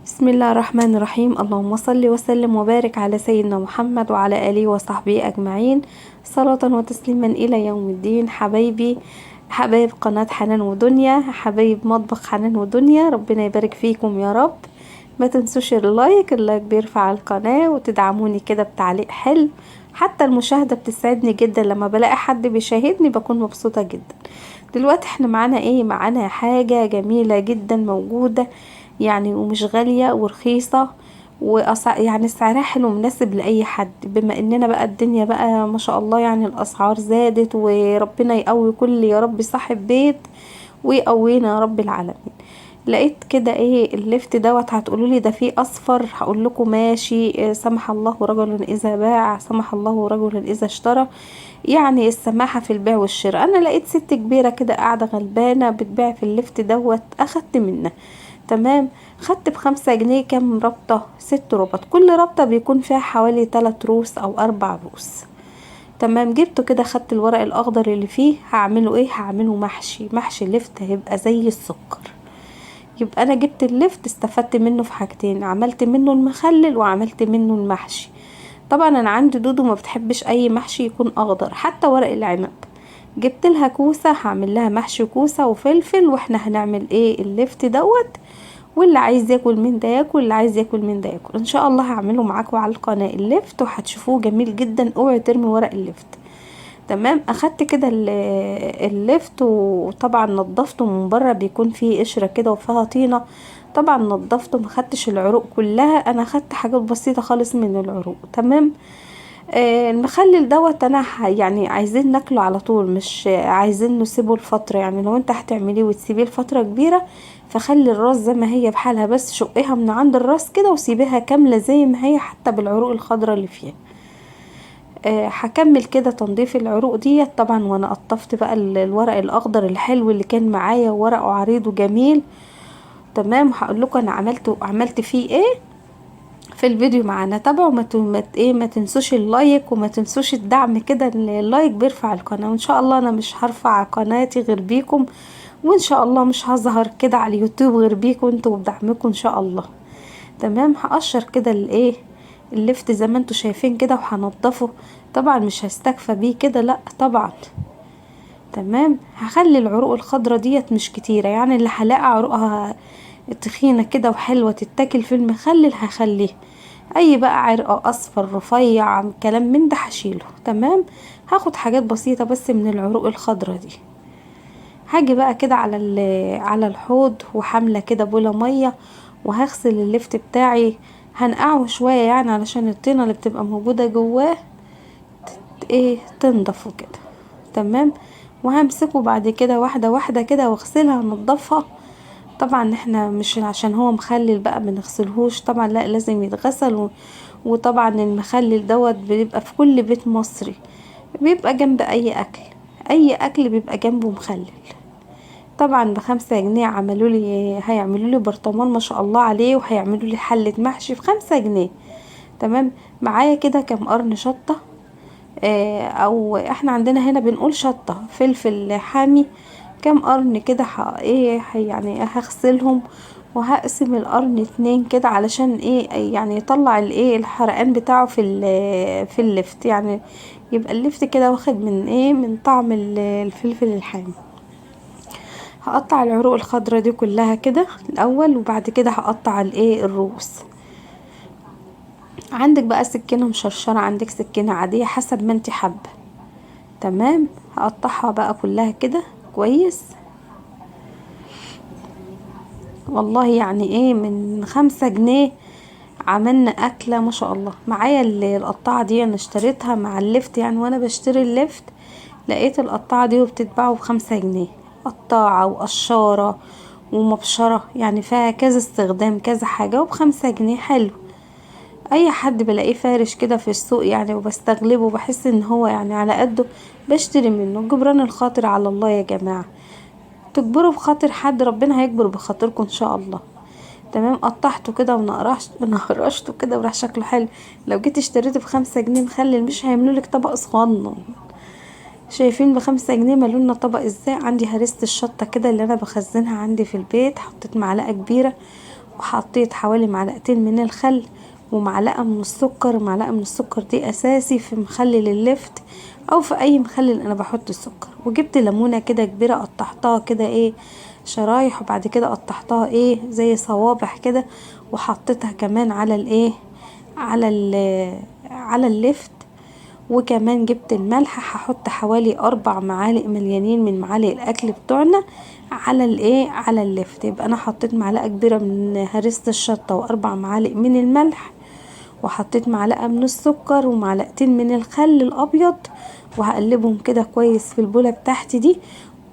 بسم الله الرحمن الرحيم. اللهم صل وسلم وبارك على سيدنا محمد وعلى آله وصحبه أجمعين، صلاة وتسليما إلى يوم الدين. حبايبي، حبايب قناة حنان ودنيا، حبايب مطبخ حنان ودنيا، ربنا يبارك فيكم يا رب. ما تنسوش ال like، ال like بيرفع القناة، وتدعموني كده بتعليق حلو، حتى المشاهدة بتسعدني جدا، لما بلاقي حد بيشاهدني بكون مبسوطة جدا. دلوقتي احنا معانا ايه؟ معانا حاجة جميلة جدا موجودة يعني، ومش غالية ورخيصة، يعني سعرها حلو مناسب لأي حد. بما اننا بقى الدنيا بقى ما شاء الله يعني الأسعار زادت، وربنا يقوي كل يا رب صاحب بيت ويقوينا يا رب العالمين. لقيت كده ايه اللفت دوت، هتقولوا لي ده فيه اصفر، هقول لكم ماشي، سمح الله رجل اذا باع، سمح الله رجل اذا اشترى، يعني السماحة في البيع والشراء. انا لقيت ست كبيرة كده قاعدة غلبانه بتبيع في اللفت دوت، اخدت منها. تمام، خدت ب5 جنيه كام ربطه؟ 6 ربط، كل ربطه بيكون فيها حوالي 3 روس او 4 روس. تمام، جبته كده، خدت الورق الاخضر اللي فيه، هعمله ايه؟ هعمله محشي، محشي لفت هيبقى زي السكر. يبقى انا جبت اللفت استفدت منه في حاجتين، عملت منه المخلل وعملت منه المحشي. طبعا انا عندي دودو ما بتحبش اي محشي يكون اخضر، حتى ورق العنب. جبت لها كوسة، هعمل لها محشي كوسة وفلفل، واحنا هنعمل ايه اللفت دوت، واللي عايز ياكل من ده ياكل، اللي عايز ياكل من ده ياكل. ان شاء الله هعمله معاكم على القناة اللفت، وهتشوفوه جميل جدا. اوعي ترمي ورق اللفت. تمام، اخدت كده اللفت، وطبعا نضفته من بره، بيكون فيه قشرة كده وفيها طينه، طبعا نضفته، ما خدتش العروق كلها، انا خدت حاجات بسيطة خالص من العروق. تمام، المخلل دوت انا يعني عايزين ناكله على طول، مش عايزين نسيبه لفترة، يعني لو انت هتعمليه وتسيبيه لفترة كبيرة فخلي الراس زي ما هي بحالها، بس شقيها من عند الراس كده وسيبيها كاملة زي ما هي، حتى بالعروق الخضراء اللي فيها. هكمل كده تنظيف العروق ديت طبعا، وانا قطفت بقى الورق الاخضر الحلو اللي كان معايا، ورقة عريض وجميل. تمام، هقول لكم انا عملت فيه ايه في الفيديو معانا. تابعوا، ما تنسوش ال like وما تنسوش الدعم كده، ال like بيرفع القناة، وان شاء الله انا مش هرفع قناتي غير بيكم، وان شاء الله مش هظهر كده على اليوتيوب غير بيكم انتوا وبدعمكم ان شاء الله. تمام، هقشر كده الايه اللفت زي ما انتوا شايفين كده، وهنضفه. طبعا مش هستكفى بيه كده، لا طبعا. تمام، هخلي العروق الخضرة ديت مش كتيرة، يعني اللي هلاقي عروقها تخينة كده وحلوة تتاكل في المخلل هخليه، اي بقى عرق اصفر رفيع كلام من ده هشيله. تمام، هاخد حاجات بسيطة بس من العروق الخضرة دي. هاجي بقى كده على الحوض، وحاملة كده بولة مية، وهغسل اللفت بتاعي، هنقعه شوية يعني علشان الطينة اللي بتبقى موجودة جواه ايه تنضف وكده. تمام، وهمسكه بعد كده واحدة واحدة كده واغسلها انضفها. طبعا احنا مش عشان هو مخلل بقى بنغسلهوش، طبعا لا، لازم يتغسل. وطبعا المخلل دوت بيبقى في كل بيت مصري، بيبقى جنب اي اكل، اي اكل بيبقى جنبه مخلل. طبعا ب5 جنيه هيعملوا لي برطمان ما شاء الله عليه، وهيعملوا لي حلة محشي ب5 جنيه. تمام، معايا كده كام قرن شطة، او احنا عندنا هنا بنقول شطة، فلفل حامي، كام قرن كده يعني هغسلهم، وهقسم القرن 2 كده علشان ايه يعني يطلع الايه الحرقان بتاعه في اللفت، يعني يبقى اللفت كده واخد من ايه من طعم الفلفل الحامي. هقطع العروق الخضرا دي كلها كده الاول، وبعد كده هقطع الايه الروس. عندك بقى سكينة مشرشره، عندك سكينة عادية، حسب ما انت حابة. تمام، هقطعها بقى كلها كده كويس. والله يعني ايه من 5 جنيه عملنا اكله ما شاء الله. معايا القطعة دي انا اشتريتها مع اللفت، يعني وانا بشتري اللفت لقيت القطعة دي وبتتباع ب5 جنيه، قطاعه وقشاره ومبشره، يعني فيها كذا استخدام كذا حاجة، وب5 جنيه. حلو، اي حد بلاقيه فارش كده في السوق يعني وبستغلبه وبحس ان هو يعني على قده بشتري منه. جبران الخاطر على الله يا جماعة، تجبروا بخاطر حد ربنا هيجبر بخاطركم ان شاء الله. تمام، قطعته كده ونقرشته كده وراح شكله حلو. لو جيت اشتريته ب5 جنيه مخلل مش هيعملوا لك طبق صغنن. شايفين ب5 جنيه مالولنا طبق ازاي. عندي هرسة الشطة كده اللي انا بخزنها عندي في البيت، حطيت معلقة كبيرة وحطيت حوالي معلقتين من الخل ومعلقة من السكر. معلقه من السكر دي اساسي في مخلل اللفت او في اي مخلل انا بحط السكر. وجبت ليمونه كده كبيرة قطعتها كده ايه شرايح، وبعد كده قطعتها ايه زي صوابع كده، وحطيتها كمان على الايه على اللفت. وكمان جبت الملح، هحط حوالي 4 معالق مليانين من معالق الاكل بتوعنا على الايه على اللفت. يبقى انا حطيت معلقه كبيرة من هريسه الشطه و4 معالق من الملح، وحطيت معلقه من السكر ومعلقتين من الخل الابيض، وهقلبهم كده كويس في البوله بتاعتي دي.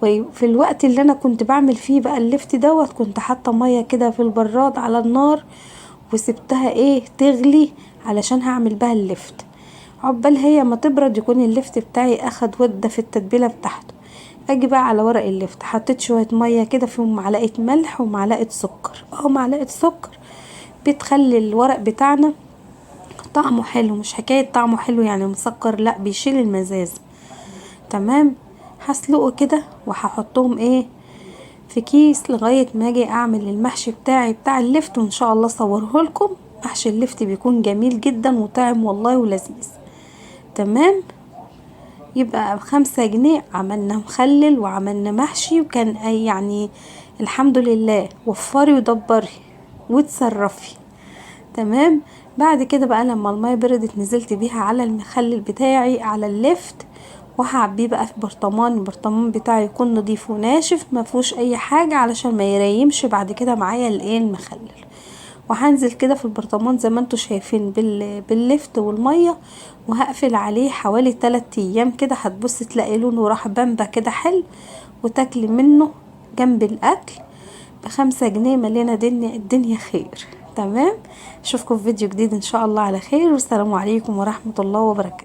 وفي الوقت اللي انا كنت بعمل فيه بقى اللفت دوت، كنت حاطه مية كده في البراد على النار وسبتها ايه تغلي علشان هعمل بها اللفت. عقبال هي ما تبرد يكون اللفت بتاعي اخد وده في التتبيله بتاعته. اجي بقى على ورق اللفت، حطيت شوية مية كده فيهم معلقه ملح ومعلقة سكر. معلقه سكر بتخلي الورق بتاعنا طعمه حلو، مش حكاية طعمه حلو يعني مسكر، لا بيشيل المزاز. تمام، هسلقه كده وهحطهم ايه في كيس لغاية ما اجي اعمل المحشي بتاعي بتاع اللفت، وان شاء الله اصوره لكم. محشي اللفت بيكون جميل جدا وطعم والله ولذيذ. تمام، يبقى ب5 جنيه عملنا مخلل وعملنا محشي، وكان اي يعني الحمد لله. وفري ودبري وتصرفي. تمام، بعد كده بقى لما المية بردت نزلت بيها على المخلل بتاعي على اللفت، وهعبيه بقى في برطمان. البرطمان بتاعي يكون نضيف وناشف ما فيهوش اي حاجة علشان ما يريمش بعد كده معايا الايه المخلل. وهنزل كده في البرطمان زي ما انتوا شايفين باللفت والمية، وهقفل عليه حوالي 3 ايام كده. هتبص تلاقي لونه راح بامبا كده حلو، وتاكلي منه جنب الاكل. ب5 جنيه مليانة الدنيا خير. تمام، اشوفكم في فيديو جديد ان شاء الله على خير، والسلام عليكم ورحمة الله وبركاته.